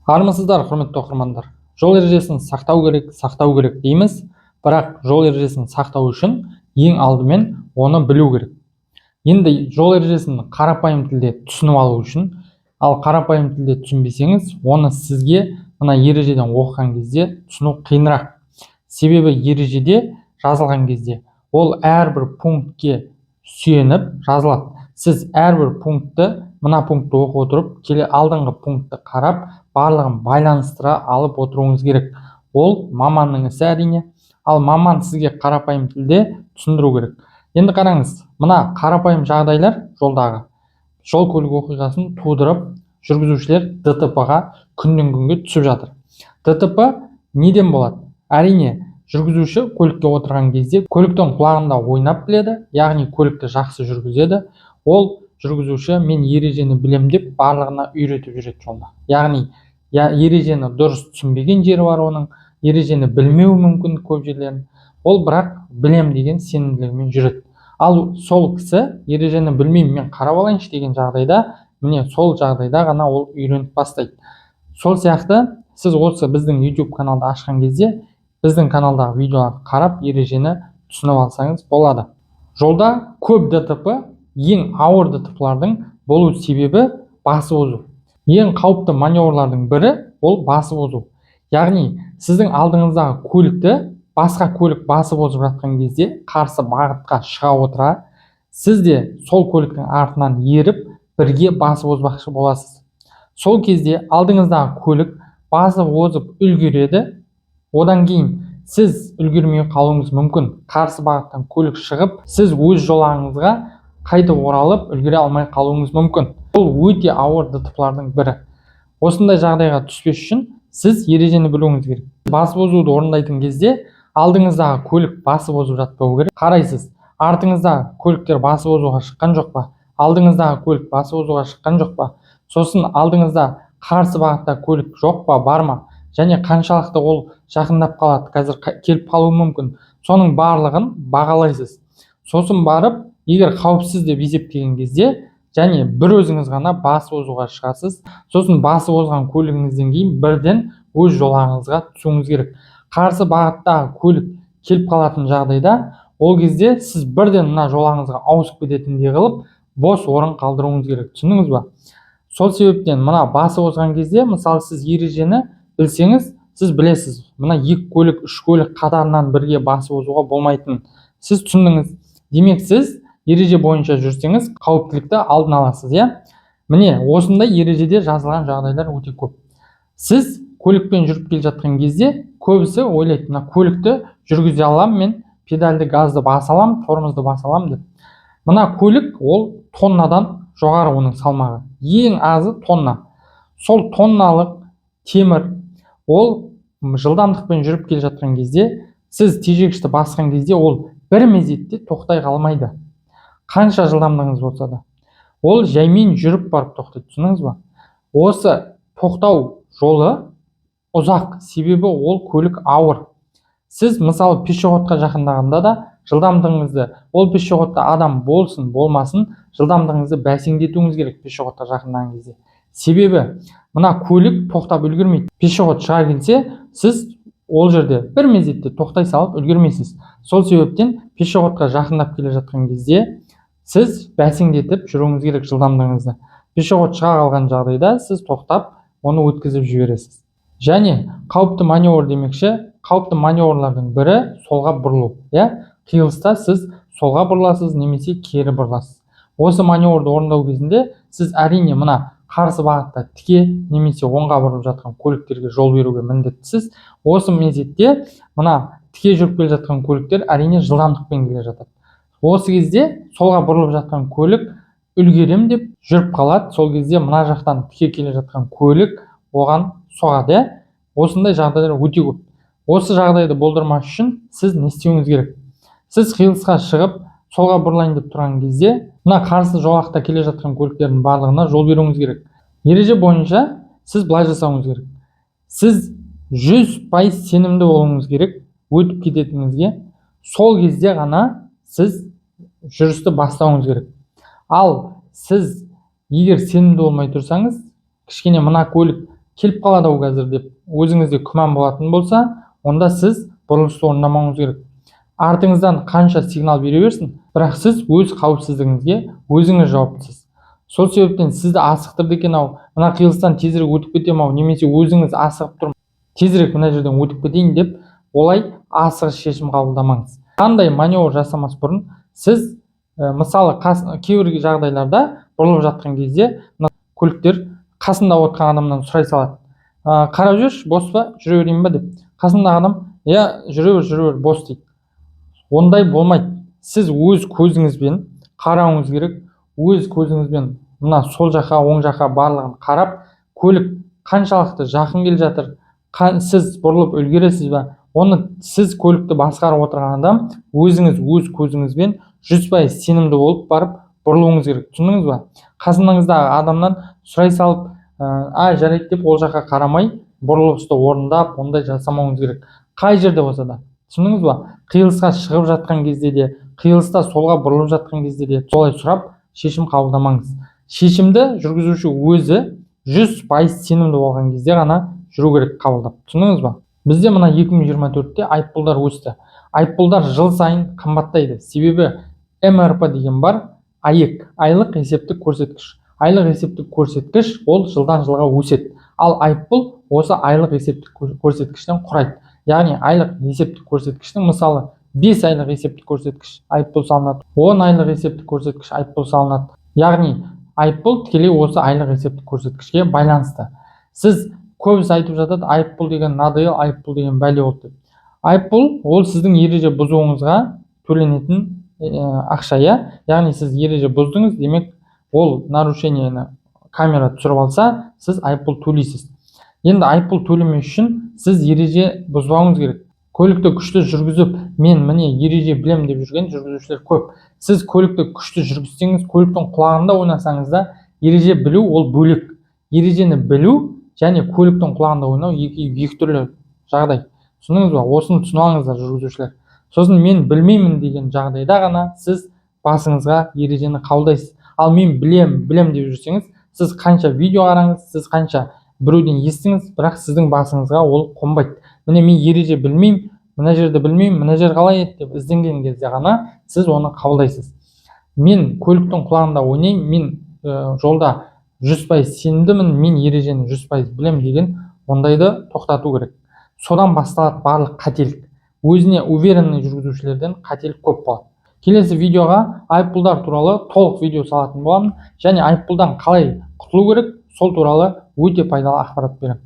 Армысыздар, құрметті оқырмандар! Жол ережесін сақтау керек, сақтау керек дейміз, бірақ жол ережесін сақтау үшін ең алдымен оны білу керек. Енді жол ережесін қарапайым тілде түсініп алу үшін, ал қарапайым тілде түсінбесеңіз, оны сізге мына ережеден оқыған кезде түсіну қиынырақ. Себебі ережеде жазылған кезде ол әрбір пунктке сүйеніп жазылады. Сіз әрбір пунктті, мына пунктті оқып отырып, келе алдыңғы пунктті қарап, барлығын байланыстыра алып отыруыңыз керек. Ол маманның ісі, әрине. Ал маман сізге қарапайым тілде түсіндіру керек. Енді қараңыз, мына қарапайым жағдайлар жолдағы жол көлік оқиғасын тудырып, жүргізушілер ДТП-ға күннен күнге түсіп жатыр. ДТП неден болады? Әрине, жүргізуші көлікке отырған кезде көліктің құлағында ойнап біледі, яғни көлікті жақсы жүргізеді. Ол жүргізуші мен ережені білем деп барлығына үйретіп жүреді жолда. Яғни я ережені дұрыс түсінбеген жері бар, оның ережені білмеуі мүмкін көп жерлерін ол, бірақ білем деген сенімділігімен жүреді. Ал сол кісі ережені білмеймін, мен қарап алайыншы деген жағдайда, міне, сол жағдайда ғана ол үйреніп бастайды. Сол сияқты сіз осы біздің YouTube каналды ашқан кезде біздің каналдағы видеоларды қарап, ережені түсініп алсаңыз болады. Жолда көп ДТП, ең ауыр ДТП-лардың болу себебі басып озу. Ең қауіпті маневрлардың бірі ол басып озу. Яғни сіздің алдыңыздағы көлікті басқа көлік басып озып жатқан кезде қарсы бағытқа шыға отыра, сіз де сол көліктің артынан еріп, бірге басып озбақшы боласыз. Сол кезде алдыңыздағы көлік басып озып үлгереді, одан кейін сіз үлгермей қалуыңыз мүмкін. Қарсы бағыттан көлік шығып, сіз өз жолағыңызға қайтып оралып үлгере алмай қалуыңыз мүмкін. Бұл өте ауыр ДТП-лардың бірі. Осындай жағдайға түспес үшін сіз ережені білуіңіз керек. Басып озуды орындайтын кезде алдыңыздағы көлік басып озып жатпау керек. Қарайсыз, артыңызда көліктер басып озуға шыққан жоқ па, алдыңыздағы көлік басып озуға шыққан жоқ па, сосын алдыңызда қарсы бағытта көлік жоқ па, бар ма және қаншалықты ол жақындап қалады, қазір келіп қалуы мүмкін. Соның барлығын бағалайсыз. Сосын барып, егер қауіпсіз деп есептеген кезде және бір өзіңіз ғана басып озуға шығасыз. Сосын басып озған көлігіңізден кейін бірден өз жолағыңызға түсуіңіз керек. Қарсы бағыттағы көлік келіп қалатын жағдайда, ол кезде сіз бірден мына жолағыңызға ауысып кететіндей қылып бос орын қалдыруыңыз керек. Түсіндіңіз ба? Сол себептен мына басып озған кезде, мысалы, сіз ережені білсеңіз, сіз білесіз, мына екі көлік, үш көлік қатарынан бірге басып озуға болмайтынын сіз түсіндіңіз. Демек, сіз ереже бойынша жүрсеңіз, қауіптілікті алдын аласыз, иә. Міне, осындай ережеде жазылған жағдайлар өте көп. Сіз көлікпен жүріп келе жатқан кезде көбісі ойлайды: мына көлікті жүргізе аламын мен, педальді, газды баса аламын, тормозды баса аламын деп. Мына көлік ол тоннадан жоғары, оның салмағы ең азы тонна. Сол тонналық темір ол жылдамдықпен жүріп келе жатқан кезде, сіз тежегішті басқан кезде ол бір мезетте тоқтай қалмайды. Қанша жылдамдығыңыз болса да, ол жаймен жүріп барып тоқтайды. Түсіндіңіз ба? Осы тоқтау жолы ұзақ, себебі ол көлік ауыр. Сіз, мысалы, пешеходқа жақындағанда да жылдамдығыңызды, ол пешеходта адам болсын болмасын, жылдамдығыңызды бәсеңдетуіңіз керек пешеходқа жақындаған кезде. Себебі мына көлік тоқтап үлгермейді. Пешеход шыға келсе, сіз ол жерде бір мезетте тоқтай салып үлгермейсіз. Сол себептен пешеходқа жақындап келе жатқан кезде сіз бәсеңдетіп жүруіңіз керек жылдамдығыңызды. Пешеход шыға қалған жағдайда сіз тоқтап, оны өткізіп жібересіз. Және қауіпті маневр демекші, қауіпті маневрлардың бірі солға бұрылу, иә. Қиылыста сіз солға бұрыласыз немесе кері бұрыласыз. Осы маневрді орындау кезінде сіз, әрине, мына қарсы бағытта тіке немесе оңға бұрылып жатқан көліктерге жол беруге міндеттісіз. Осы мезетте мына тіке жүріп келе жатқан көліктер, әрине, жылдамдықпен келе жатады. Осы кезде солға бұрылып жатқан көлік үлгерем деп жүріп қалады. Сол кезде мына жақтан тіке келе жатқан көлік оған соғады, иә. Осындай жағдайлар өте көп. Осы жағдайды болдырмас үшін сіз не істеуіңіз керек? Сіз қиылысқа шығып, солға бұрылайын деп тұрған кезде мына қарсы жолақта келе жатқан көліктердің барлығына жол беруіңіз керек. Ереже бойынша сіз былай жасауыңыз керек: сіз 100% сенімді болуыңыз керек өтіп кететініңізге, сол кезде ғана сіз жүрісті бастауыңыз керек. Ал сіз егер сенімді болмай тұрсаңыз, кішкене мына көлік Келіп қалады ау қазір деп өзіңізде күмән болатын болса, онда сіз бұрылысты орындамауыңыз керек. Артыңыздан қанша сигнал бере берсін, бірақ сіз өз қауіпсіздігіңізге өзіңіз жауаптысыз. Сол себептен сізді асықтырды екен ау, мына қиылыстан тезірек өтіп кетемін ау, немесе өзіңіз асығып тұрмын, тезірек мына жерден өтіп кетейін деп олай асығыс шешім қабылдамаңыз. Қандай маневр жасамас бұрын сіз мысалы, кейбір жағдайларда бұрылып жатқан кезде мына көліктер қасында отырған адамнан сұрай салады: «Қарап жүрші, бос па, жүре берейін ба?» – деп. Қасындағы адам: «Иә, жүре бер, жүре бер, бос», – дейді. Ондай болмайды. Сіз өз көзіңізбен қарауыңыз керек. Өз көзіңізбен мына сол жаққа, оң жаққа барлығын қарап, көлік қаншалықты жақын келе жатыр, сіз бұрылып үлгересіз ба, оны сіз, көлікті басқарып отырған адам, өзіңіз өз көзіңізбен 100% сенімді болып барып бұрылуыңыз керек. Түсіндіңіз ба? Қасыңыздағы адамнан сұрай салып, «А, жарайды» деп, ол жаққа қарамай бұрылысты орындап, ондай жасамауыңыз керек қай жерде болса да. Түсіндіңіз ба? Қиылысқа шығып жатқан кезде де, қиылыста солға бұрылып жатқан кезде де солай сұрап шешім қабылдамаңыз. Шешімді жүргізуші өзі 100% сенімді болған кезде ғана жүру керек қабылдап. Түсіндіңіз ба? Бізде мына 2024-те айыппұлдар өсті. Айыппұлдар жыл сайын қымбаттайды, себебі МРП деген бар, АЕК, айлық есептік көрсеткіш. Айлық есептік көрсеткіш ол жылдан жылға өседі, ал айыппұл осы айлық есептік көрсеткіштен құрайды. Яғни айлық есептік көрсеткіштің, мысалы, 5 айлық есептік көрсеткіш айыппұл салынады, 10 айлық есептік көрсеткіш айыппұл салынады. Яғни айыппұл тікелей осы айлық есептік көрсеткішке байланысты. Сіз, көбісі айтып жатады, айыппұл деген надоел, айыппұл деген бәле болды деп. Айыппұл ол сіздің ереже бұзуыңызға төленетін ақша, иә. Яғни сіз ереже бұздыңыз, демек, ол нарушение ні камера түсіріп алса, сіз айыппұл төлейсіз. Енді айыппұл төлемес үшін сіз ереже бұзбауыңыз керек. Көлікті күшті жүргізіп, «мен міне ереже білемін» деп жүрген жүргізушілер көп. Сіз көлікті күшті жүргізсеңіз, көліктің құлағында ойнасаңыз да, ереже білу ол бөлек. Ережені білу және көліктің құлағында ойнау екі түрлі жағдай. Түсіндіңіз ба? Осыны түсініп алыңыздар, жүргізушілер. Сосын «мен білмеймін» деген жағдайда ғана сіз басыңызға ережені қабылдайсыз. Ал «мен білем, білем» деп жүрсеңіз, сіз қанша видео қараңыз, сіз қанша біреуден естіңіз, бірақ сіздің басыңызға ол қонбайды. «Міне, мен ереже білмеймін, мына жерді білмеймін, мына жер қалай еді?» – деп ізденген кезде ғана сіз оны қабылдайсыз. «Мен көліктің құлағында ойнаймын, мен жолда 100% сенімдімін, мен ережені 100% білемін» деген ондайды тоқтату керек. Содан басталады барлық қателік. Өзіне уверенный жүргізушілерден қателік көп болады. Келесі видеоға айыппұлдар туралы толық видео салатын боламын және айыппұлдан қалай құтылу керек, сол туралы өте пайдалы ақпарат беремін.